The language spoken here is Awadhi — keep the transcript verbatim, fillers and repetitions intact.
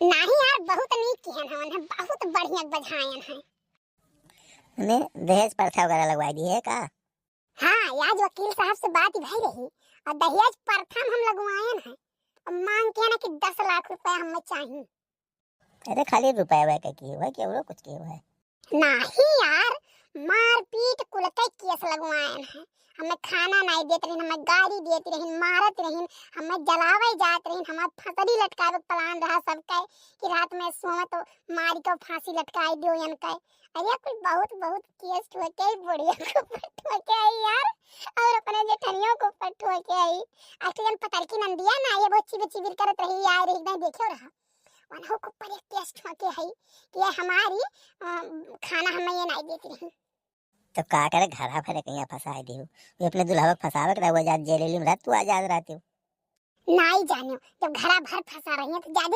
नाही यार, बहुत नीक किहन हवन है, बहुत बढ़िया बझायन है। ने दहेज प्रथा वगैरह लगवाई दी है का? हाँ, आज वकील साहब से बात भई रही और दहेज प्रथा में हम लगवायन है और मांग के ना कि दस लाख रुपया हमें चाहिए। अरे खाली रुपया वह के की हुआ कि औरो कुछ की हुआ है? नाही यार, मारपीट कुल के केस लगवायन है। हमें खाना नाही देत रहिन, हमें गारी देत रहिन, मारत रहिन, हमें जलावे जात रहिन, हमार फसरी लटकावे के प्लान रहा सबके कि रात में सोवे तो मारी के फांसी लटकाई दियो इनके। अरे कुल बहुत बहुत केस ठोके बुढ़िया के ऊपर ठोके है यार, और अपने जेठनियों के ऊपर ठोके है। आज तो जन पतरकी नंदिया ना ये बहुत चिबिर चिबिर करत रही यार, एकदम देखे रहा। उन्हों के ऊपर एक केस ठोके है कि ये हमारी अ, खाना हमें ये नाही देत रही। तो का करे, घरा भरे कहीं फंसाए दियो। वो अपने दुल्हवा के फंसावे के रहुआ जात जेल में रह, तू आजाद रहती हो। नाही जानियो, जब घरा भर फंसा रही है तो ज्यादा